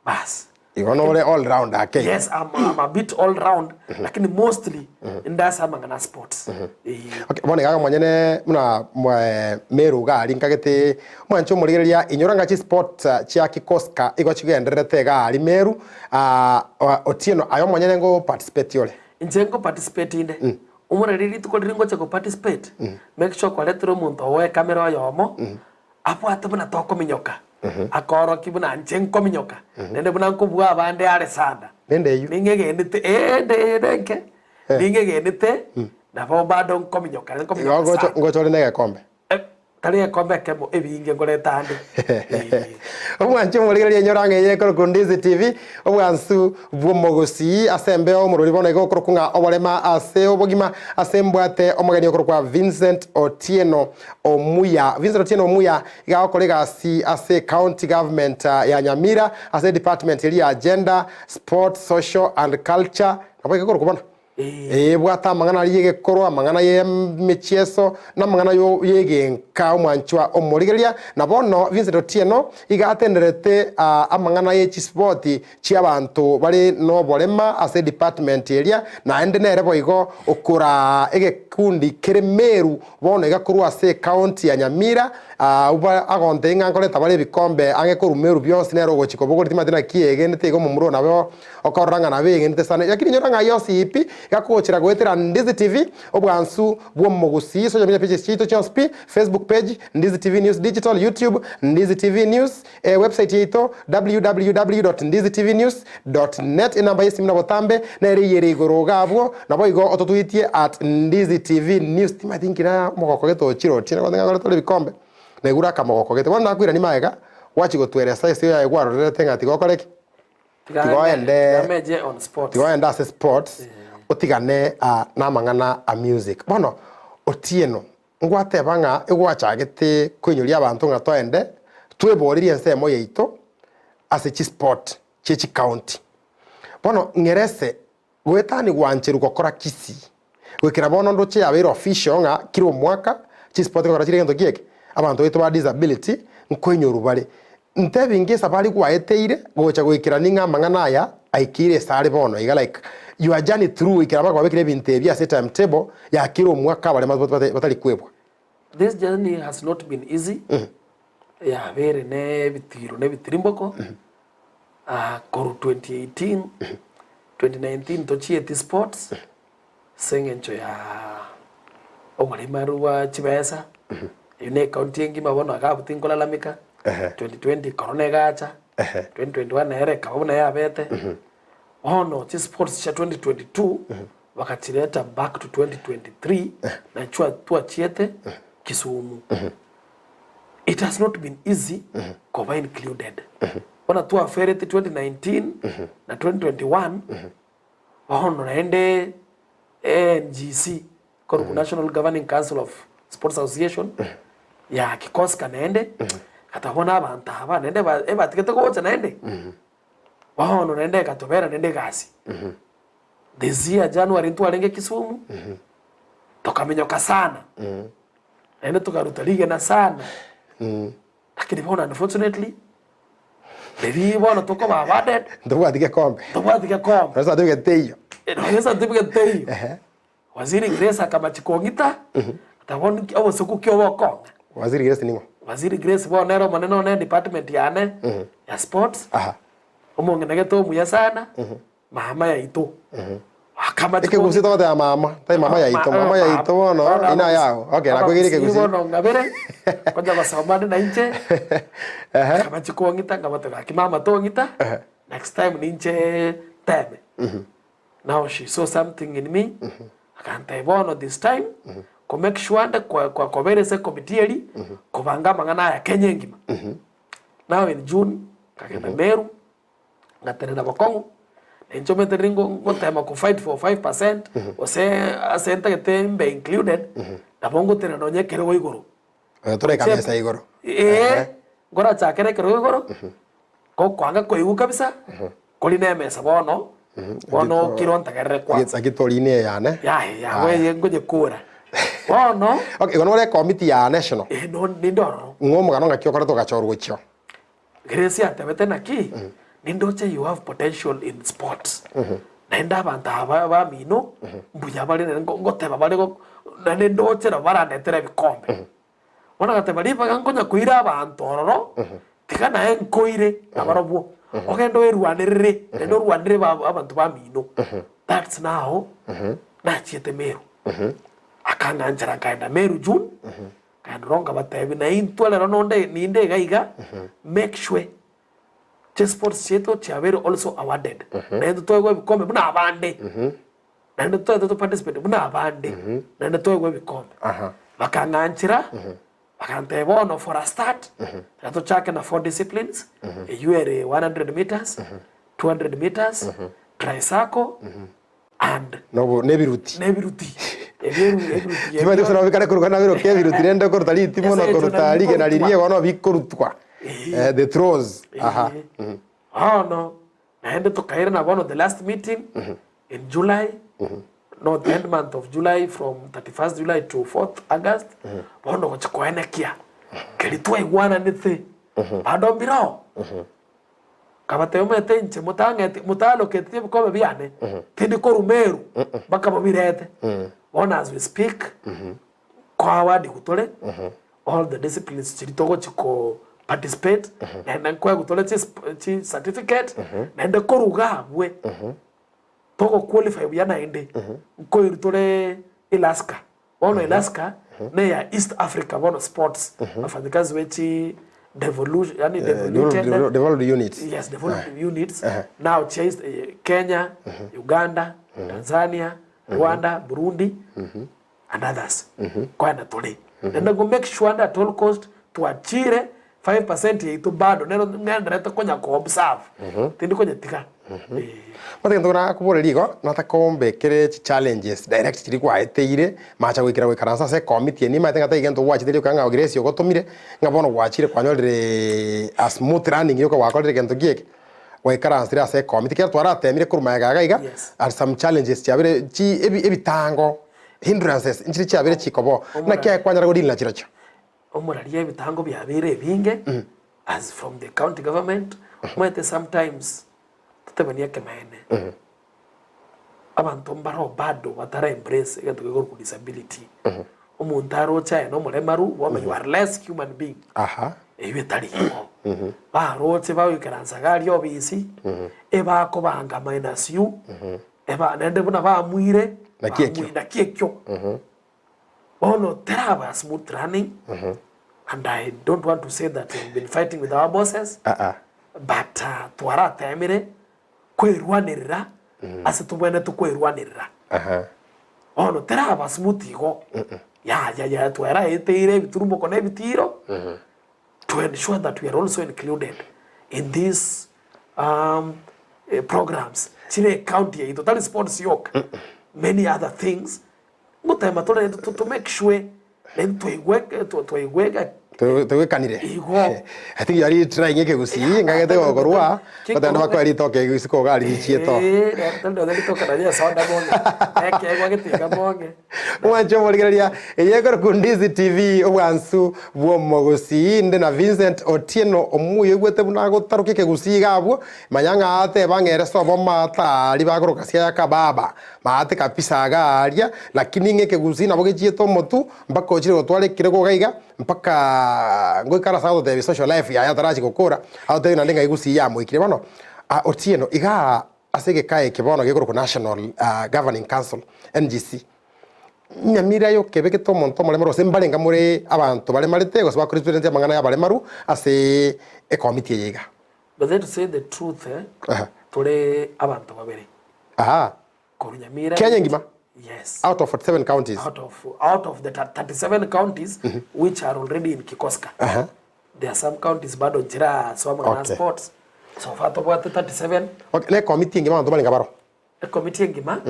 Bas. Igo nore all round ake igo. Yes, I'm, I'm a bit all round, lakini mostly inde ase amang'ana a sports. Eh. Okay, bono iga omonyene buna mwa- Meru iga aria nkagete omwanche omorigereria inyora ng'a chisport chia kikoska igo chigendererete iga aria Meru ah, Otieno aye omonyene ngo participate ore? Inche nko participate inde. Omoreri rituko riria ngocha ko participate, make sure kwaretire omonto ogo ekamera oyomo, Abwate buna tokominyoka, akaorokia buna inche nkominyoka, naende buna nkobua abande are sana. Nende eyio. Ning'egenete, ee, ende eye nenke, ning'egenete, nabo bado nkominyoka, Igo nkominyoka ngocha sana. ngocha ore na egekombe. Eh, tari egekombe ekemo, ebinge nkoreta ande. Ee. Omwanche omorigereria enyora ng'a eye ekorokwa Ndizi TV, obwansu bw'omogusii ase embeo omorweri bono iga okorokwa ng'a oborema ase obogima ase mbwate omogeni okorokwa Vincent Otieno Omuya. Vincent Otieno Omuya iga agokora egasi ase County Government ya Nyamira ase edepartment eria ya Gender, Sport, Social and Culture nabo iga ekorokwa bono? Ee, ebwate amang'ana aria y'egekorwa, amang'ana y'emechieso, na amang'ana y'egenka omwanchwa omorigereria. Na bono Vincent Otieno iga atenderete amang'ana ye chisipoti chi'abanto bare noborema ase edepartment eria, naende nere boigo okoraa egekundi kere Meru bono iga korwa ase ecounty ya Nyamira, abwo agontebia ng'a nkoreta bare ebikombe ang'e korwa Meru bionsi nere ogochia kobogoria timanyeti naki egenete iga omomura oyo nabo Okorora ng'a nabegenete sana, lakini inyora ng'a yonsi pi gakogochera goetera Ndizi TV, obwansu bw'omogusii, social media pages chiaito chionsi pi, Facebook page, Ndizi TV News Digital, YouTube, Ndizi TV News, eh, website yaito www.ndizitvnews.net, enamba y'esimu na botambe nere eyere igoro iga abwo, naboigo ototwitie at Ndizi TV News. Timanyeti nki na omogoko gete ochire otieno gose ng'a tore ebikombe, naigure akamogoko gete. Bono nakoirania magega, gwachia gotweresa ase oyaye kwarorerete ng'a tiga okore ki? Tiga oende tiga oende ase sports otigane namang'ana a music. Bono Otieno ngwateba ng'a egwachagete koinyoria abanto ng'a toende tweborerie ensemo yaito ase chisport chie chicounty. Bono ng'erese goetani gwancherwa gokora Kisii goikera bono ndoche yabeire official ng'a kera omwaka chisport ngokora chire egento kieke abanto baito ba disability nkoinyorwa bare. Ntebi inki esafari gwaeteire gocha goikerania ng'a amang'ana aya aikeire esare bono iga like your journey through goikera mpaka kwabekire ebinto ebi ase timetable ya kera omwaka abarema batari kwebwa. This journey has not been easy, yabeire ne ebitiiro na ebitirimboko, korwa 2018, 2019 tochieti sports, ase eng'encho ya oboremaru bwa chibesa, eyio ne ecounty engima bono iga abwo tinkolalamika, 2020 corona egacha, 2021 nere ekaba buna yabete, bono chisports chia 2022 bakachireta back to 2023 nachio twachiete Kisumu. It has not been easy koba included. Bono twaferete 2019 na 2021 Bono naende NGC, korwa National Governing Council of Sports Association, ya kikoska naende, gata bono abanto aba naende ba ebatigete gocha naende, bono naende egatobera naende egasi. This year January ntwarenge Kisumu, tokaminyoka sana, naende tokaruta rigena sana. Lakini bono unfortunately, riria bono tokoba awarded, Ntobwati gekombe. ntobwati gekombe. Nonya certificate teiyo. Nonya certificate teiyo. Ehe. Waziri Grace akamachi kong'ita, ata bono nki obosuku ki obokong'a. Waziri Grace ning'o? Waziri Grace bono nere omonene one department yane ya sports, Aha. omong'ina gete omuya sana, Mama yaito. Akamati Ekegusii togoteba mama, tari mama yaito, mama yaito bono ina yao. Okay, nakwegire ekegusii. Bono ng'abere, konya gosoma ande na inche, Ehe. akamachi kong'ita nkamotebia gaki mama tong'ita, Ehe. next time ninche nteme. Now she saw something in me, akantebia bono this time, ko make sure ande kwa kwakobeire ase ecommittee eria, kobanga amang'ana aya Kenya engima. Now in June, nkagenda Meru, ngatenena bokong'u, na inche omanyete riria ngo- ngotema ko fight for 5% gose ase ntagete mbe included, nabo ngotenena nonye ekerogo igoro. Oyotora ekamesa igoro. Eeh, nkorachakere ekerogo igoro, gokwanga koigwa kabisa, kori na emesa bono, bono okire ontegerere kwanza. Gaki tori na eyane. Yaya, yago eye nkonyekora. Bono, Okay, igo nore ekomiti ya national. eh, no ninde ororo. Ng'o omogano ng'aki okorete ogachorwa gochio. Grace atebete naki, nindoche you have potential in sports. Naende abanto aba bamino mbuya bare naende ngoteba bare naende ndoche nabo barandetere ebikombe. Bono agateba ribaga nkonya koira abanto ororo, tiga naye nkoire nabarobwo, ogende oerwanerere naende orwanerere abanto bamino. That's now nachiete Meru. Akang'anchera nkaenda Meru June. Nkaenderera nkabatebia, na intwe rero nonde ninde iga iga, make sure chisports chiaito chiabeire also awarded. Naintwe twaegwa ebikombe buna abande, naende toete to participate buna abande, naende twaegwa ebikombe. Aha. Bakang'anchera, bakantebia bono for a start, tiga tochake na four disciplines, eywo ere 100 metres, 200 metres, tricycle, and Nobo nebiruti. nebiruti Ebio ebiruti ebio Timanyeti gose nabo bikare korwa nabiro ki ebiruti rende okoruta ritimo Ase na echo koruta nari rigena bikorutwa. riria igo no bikorutwa. Eh. Eh, the throws. Aha. Eh, bono naende tokairana bono the last meeting in July no the end month of July from 31st July to 4th August bono gochia koenekia keri twaigwananete bado mbiroo Nkabatebia, Omanyete inche motang'eti motaloketie ebikombe biane, tindi korwa Meru mpaka mobirete. Bono as we speak, nkoawardigwa tore all the disciplines chiria togochia ko participate, naende nkoegwa tore chi certificate, naende korwa iga abwe, togo qualify buya naende, nkoirwa tore Ilaska. Bono Ilaska neya East Africa bono sports, wafanyikazi be chi devolution yaani devoluted Devolved units. yes devolved units now chia East, Kenya, Uganda, Tanzania, Rwanda, Burundi and others nkoenda tore. Naende go make sure ande at all cost twachire 5% yaito bado nero ng'enderete konya ko observe tindi konyetiga eh. Bono egento nakoboreria igo, nataka ombekere chi challenges direct chiria kwaeteire, macha goikera goikaransa ase ecommittee eye nimanyete ng'a tari gento gwachete rioka ng'a Grace ogotomire, ng'a bono gwachire kwanyorire a smooth running rioka gwakorire egento ki eke, gwaikaransire ase ecommittee. Ekero twaratemire korwa magega iga iga, Yes. and some challenges chiabeire chi ebi ebitango, hindrances nchire chiabeire chikoba oo, naki aye kwanyara go deal na chirochio? Omoraria ebitango biabeire ebinge. As from the county government, omanyete sometimes totebani ekeene, abanto mbaro bado batara embrace egento kekorokwa disability. Omonto aroche aye nomoremaru, bono you are less human being. Aha. Eyio etari igo. Baroche bagoikaransa iga aria obisi, ebakobanga minus you, eba naende buna baamuire, Naki ekio. baamuire naki ekio. Bono teraba smooth running, and I don't want to say that we've been fighting with our bosses, Ah, ah. but twaratemire kwerwanerera ase tobwenerete kwerwanerera. Aha. Bono teraba smooth igo, yaya yaya tweraeteire ebiturumoko na ebitiiro, to ensure that we are also included in these programs chire ecounty yaito, tari sports yoka, many other things Ngotema tore to to make sure naintwe twaigweke twaigweka Twaigwekanire. Igo. I think you are really trying ekegusii ngagete gokorwa batande bakoe ritoke ekegusii koga richiete oo. Eh, tari nonya ritoke nario esoda bonge, ekeegwa getinga bonge. Mwanche omorigereria eye ekorokwa Ndizi TV obwansu bw'omogusii inde na Vincent Otieno omuya oigwete buna agotarokia ekegusii iga abwo manya ng'a ateba ng'a ere sobo maata aria bakoroka Siaya Kababa Maate kabisa iga aaria, lakini ng'a ekegusii nabo gechiete omotu, mpaka ochire gotwara ekerogo iga iga, mpaka ngoika ase agototebia social life yaye atarachia gokora, agotebia naende ng'a egusii yamoikire. Bono Otieno, igaa ase egeka eke bono gekorokwa National Governing Council, NGC, Nyamira aye okebegete omonto omoremaru gose mbarenga more abanto baremarete gose bako represent amang'ana y'abaremaru ase ekomiti eye iga? But then to say the truth eh, Aha. tore abanto babere Aha. korwa Nyamira. Kenya engima? Yes. Out of 47 counties? Out of, out of the 37 counties which are already in Kikoska. Aha. There are some counties bado nchira soa amang'ana Okay. sports. So far tobwate 37. Okay, na ekomiti engima abanto barenge baro? Ekomiti engima,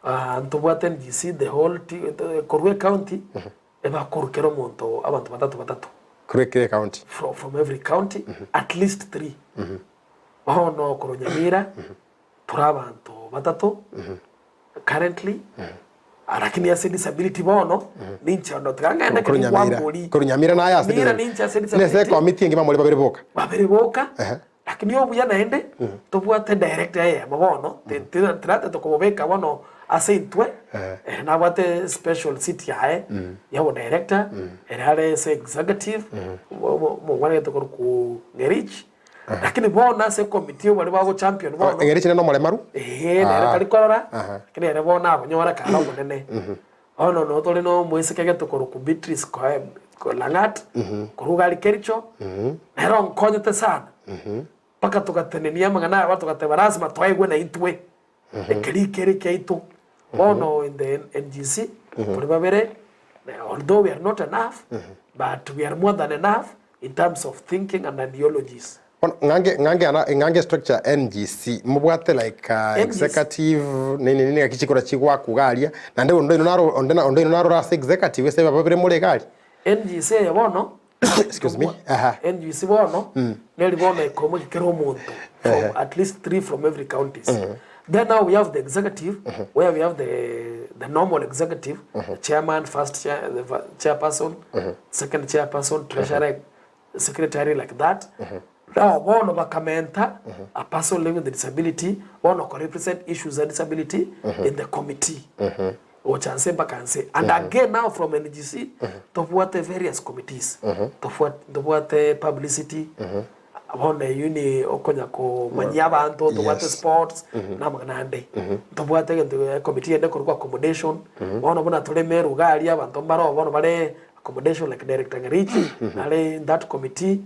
ah, ntobwate NGC the whole ti- korwa ecounty, ebakorwa kera omonto abanto batato batato. Korwa kera ecounty? From, from every county, at least three. Bono korwa Nyamira, tore abanto batato, currently, lakini ase disability bono, ninche ono tiga ng'ende Korwa keri Nyamira. kwambori. Korwa Nyamira naye ase Nyamira ninche ase Nese disability. ekomiti engima more babere boka? Babere boka. Ehe. Lakini obuya naende, tobwate director eyemo bono, tiratete komobeka bono ase intwe, ere nabwate special seat yaye ya obodirector, ere are ase executive, omongwana gete korokwa Ngerich, lakini bono ase ecommittee baria bago champion bono, Ngerich nere nomoremaru? Eeh, nere tari korora, lakini ere bono nabonyore kare omonene. Bono noo tore na omoiseke gete korokwa Beatrice Koem Lang'at, korwa iga aria Kericho, nere onkonyete sana, mpaka togatenenia amang'ana aya togateba lasima twaigwe naintwe, ekeri kere kiaito. Bono in the NGC, tore babere, although we are not enough, but we are more than enough in terms of thinking and ideologies. Bono ng'ange ng'ange ana ng'ange structure NGC mobwate like uh, NGC. executive nini nini gaki chikora chigwaku iga aria naende onde oino naro onde na onde oino narora ase executive ase babere more iga aria. NGC eye bono Excuse me aha. NGC bono neri bono ekomokia kera omonto from at least three from every counties. Then now we have the executive where we have the the normal executive, the chairman, first chair, the chairperson, second chairperson, treasurer, secretary like that Nao bono bakamenta a person living with disability bono ko represent issues za disability in the committee gocha nse mpaka nse and again now from NGC tobwate various committees tobwate publicity bono eywo ni okonya komanyia abanto tobwate Yes. sports na amang'ana ande ntobwate egento ecommittee ende ekorokwa accommodation bono buna tore Meru iga aria abanto mbaro bono bare accommodation like Director Ng'arichi nare in that committee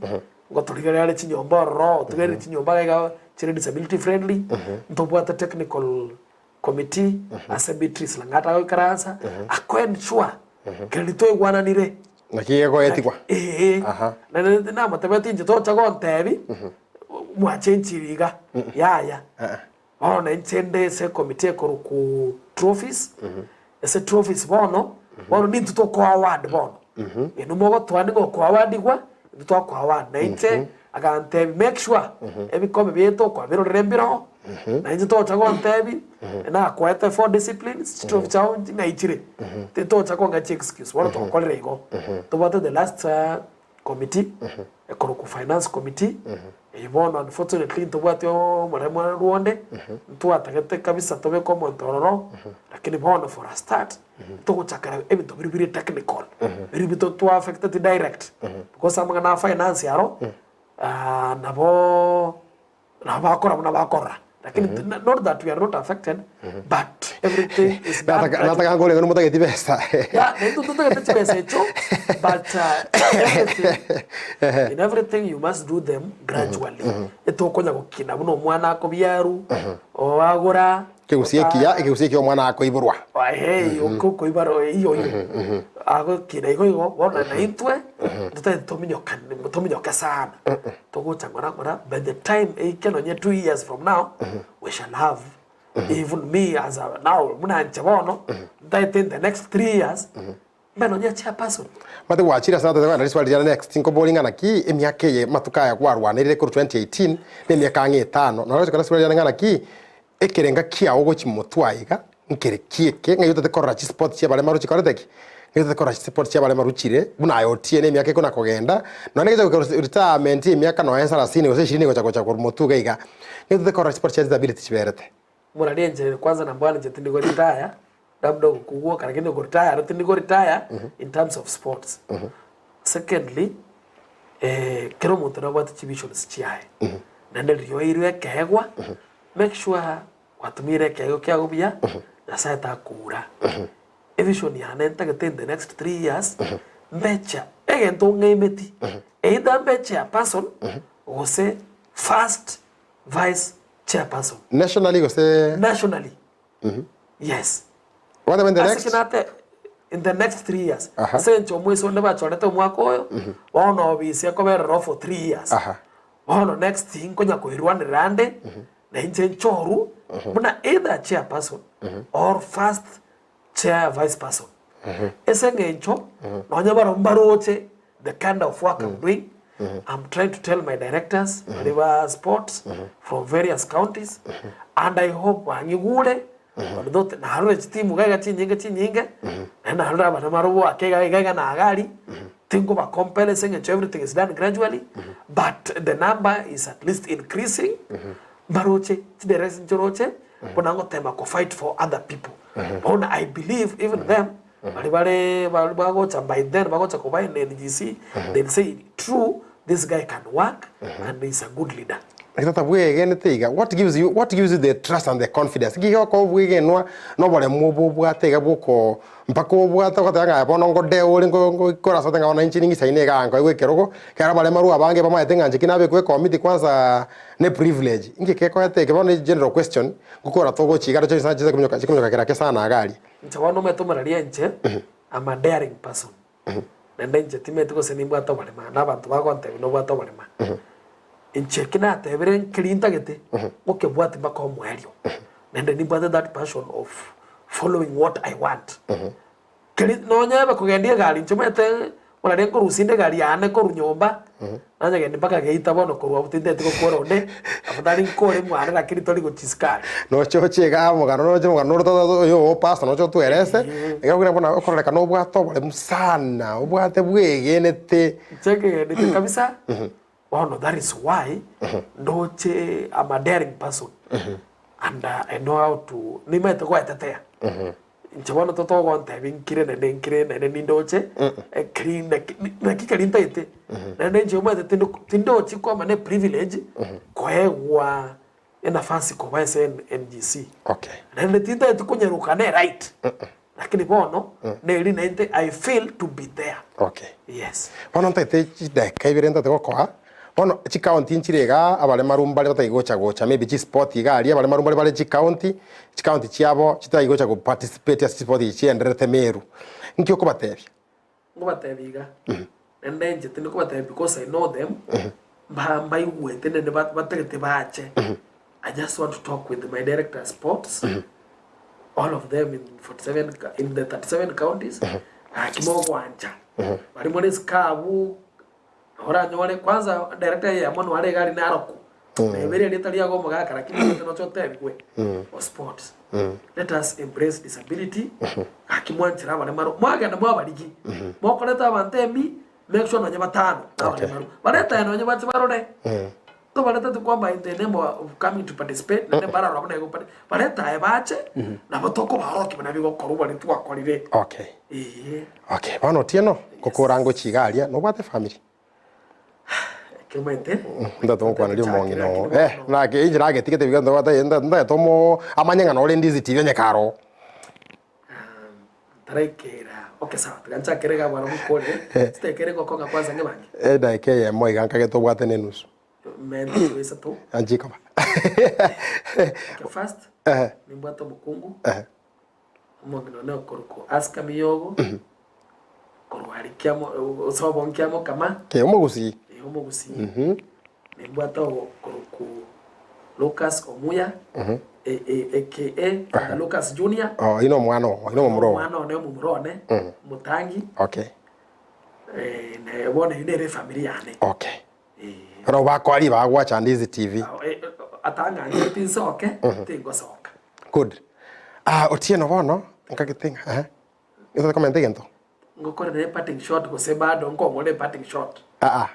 ngotorigereria are chinyomba ororo otigereri chinyomba iga iga chire disability friendly ntobwate technical committee ase Beatrice Lang'ata agoikaransa ako ensure keri twaigwananire Naki gegoetigwa. Ee, Aha. naende namotebetie inche tocha gontebi mwachenchiri iga yaya Bono inche nde ase ecommittee ekorokwa trophies, ase trophies bono, bono nintwe tokoa award bono. Inwe mogotoa nigo okoawardigwa, intwe twakoa award. Na inche agantebia make sure ebikombe biaito okwabirorire mbiroo, na inche tocha gontebi, nakoete four disciplines, chitrophy chiao ng'ai chire, tocha kong'a chiexcuse, bono twakorire igo. Tobwate the last committee. Ekorokwa finance committee, eyio bono unfortunately ntobwati omoremwa rwonde, ntwatagete kabisa tobeke omonto ororo, lakini bono for a start, ntogochakera ebinto biria bire technical, biria bito twa affecteti direct, because amang'ana a finance aro, nabo Nabo bakora buna bakorora. Lakini not that we are not affected, but everything is done Nataka gradually. nataka ngore ng'o motageti besa. Yeah, naintwe totagete chibesa echo, but everything, in everything you must do them gradually. Etokonya gokina buna omwana akobiarwa, oagora, Ekegusii ekiya, ekegusii ekiya omwana akoiborwa. Eeh, okoibara iyo iyo. Agokina igo igo, bono naintwe, totagete tominyokane tominyoke sana. Togocha ng'ora ng'ora, by the time eike nonye 2 years from now, we shall have even me as a now buna inche bono, ntaete in the next 3 years, mbe nonye chairperson. Mate gwachire ase natete kogenda riswali riane next, nkoborie ng'a naki emiaka eye amatuko aya kwarwanerire korwa 2018 na emiaka ang'e etano, noro gochia riswali riane ng'a naki ekerenga kiao gochia motwe aiga nkere ki eke ng'ai otete korora chisport chiabaremaru chikorete ki? Ng'ai otete korora chisport chiabaremaru chire buna aye otie na emiaka ekona kogenda nonye negecha goika retirement emiaka nonye sarasini gose ishirini gocha gocha korwa motwe iga iga ng'ai otete korora chisport chia disability chiberete. Morari enchera kwanza nambwana inche tindi goretire labda okogwoka lakini goretire aro tindi goretire in terms of sports. Secondly, kera omonto nabwate chivisions chiaye, naende riria oeirwe ekeegwa, make sure gwatumire ekeegwa kiago buya, Nyasaye takoura. Evision yane ntagete in the next 3 years, mbe chair, egento ng'aimeti, either mbe chairperson, gose first vice chairperson. Nationally gose? Nationally. Yes. What about in the Ase next? ki nate in the next 3 years. Aha. Ase enche omwesi onde bachorete omwaka oyo, bono obisi ekoberera for 3 years. Bono next nkonya koirwanera ande, na inche nchoru, buna either chairperson or first chair vice person. Ase eng'encho, nonye barabwo mbaroche the kind of work I'm doing, I'm trying to tell my directors, baria ba sports from various counties, and I hope bang'igure, tondu thote narore chitimu iga iga chinyinge chinyinge, naende narore abana barobwo ake iga iga iga na iga aria, tinkoba compel ase eng'encho everything is done gradually, but the number is at least increasing, mbaroche chidirections nchoroche, buna ngotema ko fight for other people. Bono I believe even them, baria bare baria bagocha by then bagocha koba in NGC, they'll say true this guy can work and he's a good leader. Naki tata bwegenete iga, what gives you, what gives you the trust and the confidence? Nki gegokoa obwegenwa na oboremu obo obwate iga bwoko mpaka obwate ogoteba ng'a bono ngode ore ngo ngoikora ase ng'a bono inche ning'isaine igaa nkoegwa ekerogo, ekero abaremaru abange bamaete ng'a inche ki nabekwa ekomiti kwanza ne privilege. Inki gekoeta eke bono general question, ngokora togochia iga roche chinsa chikominyoka chikominyoka kera ake sana iga aria. Inche bono omanyete omorari inche, I'm a daring person. Naende inche timanyeti gose nimbwate oborema, na abanto bagontebia nobwate oborema. Inche eki natebire nkeri ntagete, ngokebwati mpaka omoerio. Naende nimbwate that passion of following what I want. Keri nonye ebe kogendia egari, inche omanyete orare nkorusia inde egari yane korwa nyomba, nanyegenda mpaka geita bono korwa abwo tintageti gokora onde, afadhali nkore mwane lakini tori gochia isiko aria. Noche oche igaa omogano noche omogano ore tata oyo oo pastor noche otwerese, iga buna buna okororekana obwate oboremu sana, obwate bwegenete. Inche nkegenete kabisa, bono that is why ndoche am a daring person and I know how to nimanyete goetetea. Inche bono totogontebia nkire naende nkire naende nindoche, ekeri naki naki keri ntaete, naende inche omanyete tindo tindochi kwama ne privilege koegwa enafasi koba ase NGC. Okay. Naende tintaeti konyeruka ne right, lakini bono neri nainte I feel to be there. Okay. Yes. Bono ntaete chidakika ibere ntaete gokoa, bono chicounty nchire igaa abaremaru mbare batari gocha gocha maybe chisport iga aria abaremaru mbare bare chicounty, chicounty chiabo chitari gocha go participate ase chisport echi chiendererete Meru. Nki okobatebia? Nkobatebia iga, naende inche tindi kobatebia because I know them, mba mbaigwete naende ba batagete bache. I just want to talk with my director sports, all of them in 47 ca- in the 37 counties, gaki mogwancha. Baria more isiko abwo, oranyore kwanza director eyemo noare iga aria Narok, nebere erieta riago omogaka lakini omanyete noche otebigwe o sports. Let us embrace disability, gaki mwanchere abaremaro, mwagenda mwabarigi, mokorete abanto emi. Make sure nonye batano Okay. nabaremaru. Baretae nonye bache barore. Tobarete tokwamba in the name of coming to participate naende mbararora buna ego baretae bache nabo tokobaorokia buna bigokorwa bari twakorire. Okay. Eeh. Okay, bono Otieno, ngokora ngochia iga aria, nobwate efamiri? Ekemaete. Ntagete gokwana ria omong'ina oo. Eh, naki inche nagetigete biga ntobwate ntagete omo amanye ng'a nore Ndizi TV onye kare oo. Ntaraikera okay sawa tiga nchakere iga abwo nkorire chitekere ngokong'a kwanza ngebange. Edaika eyemo iga nkagete obwate na enusu. Mente chibe isato. Anche ikoba. Okay first nimbwate omokungu omong'ina one okorokwa Aska Miyogo korwa aria kiamo sobo nkiamokama. Okay, omogusii. Eh omogusii. Nimbwate okorokwa Lucas Omuya aka Father Lucas Junior. Oh, oyio nomwana oo, oyio nomomura oo. Omwana one omomura one, omotangi. Okay. Naye bono eyio nere efamiri yane. Okay. Bono bakoa ribaga gwacha Ndizi TV. Atang'anchire tinsoke, tingosoka. Good. Ah, Otieno bono, nkagete ng'a ehe, nigo okomenta egento? Ngokorere eparting shot gose bado nkong'ore eparting shot? Aa.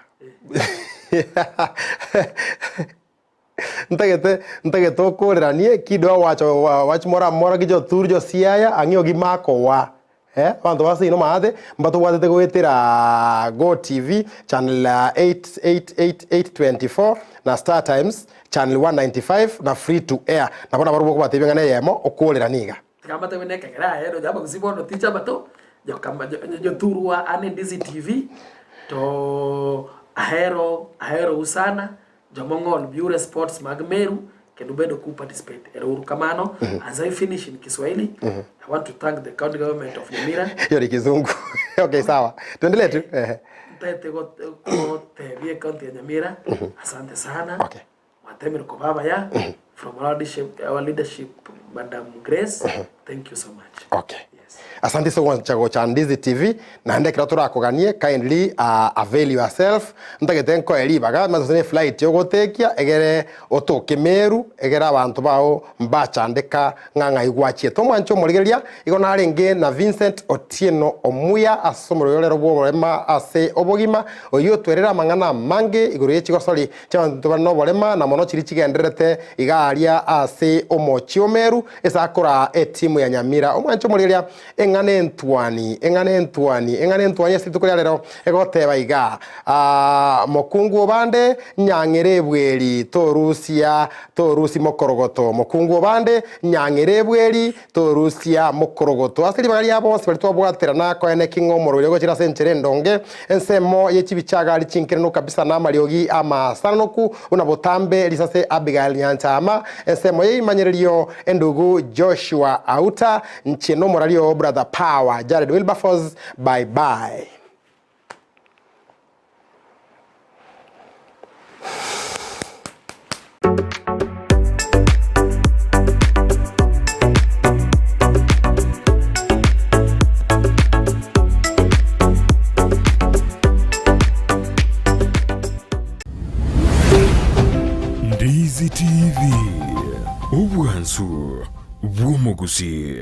Ntagete ntagete okoreranie kidwa wacho wach moro amora ki jothur jo Siaya ang'e gimakowa eh, abanto ba seino maate mbatobwatete goetera Go TV channel 888824 na Star Times channel 195 na free to air nabo nabarobwo okobatebia ng'a neyemo okoreranie iga. Tiga mbatebi nekegera aye nonya abagusii bono ticha abato jokama jothurwa ane Ndizi TV to ahero aherou sana jomong'ol biure sports mag Meru kendo bedo ku participate ero uru kamano as I finish in Kiswahili I want to thank the county government of Nyamira Hiyo ni kizungu. Okay, sawa. Tuendelee tu. Ehe. ntaete gotebia ecounty ya Nyamira asante sana Okay. Mwatemire koba abaya from our leadership, our leadership Madam Grace thank you so much. Okay. Yes. Asante ase gocha gocha Ndizi TV naende ekero torakoganie kindly uh, avail yourself ntagete nkoe ribaga mase gose ne flight ogotekia egere otoke Meru egere abanto bao mbachandeka ng'a ng'ai gwachiete omwanche omorigereria igo narenge na Vincent Otieno omuya ase omoroyorero bw'oborema ase obogima oyio otwerere amang'ana amange igoro ye chigosori Chi'abanto bare noborema, na mono chiria chigendererete iga aria ase omochie o Meru, ase akoraa etimu ya Nyamira. Omwanche omorigereria, eng'ana entwani, eng'ana entwani, eng'ana entwani ase rituko ria rero egoteba iga, Aa, mokungu obande, nyang'ere ebweri, torusia, torusi mokorogoto. Mokungu obande, nyang'ere ebweri, Torusia mokorogoto ase ribaga ria bonsi baria twabwaterana koeneki ng'a omorweri ogochira ase enchera endonge, ensemo ye chibichagari chinkerenu kabisa na amariogi amasananoku buna botambe risase Abigail Nyanchama, ensemo ye imanyererio endugu Joshua Auta, nchie nomorario oo Brother Power Jared Wilberforce, bye bye. Ndizi TV, obwansu bw'omogusii.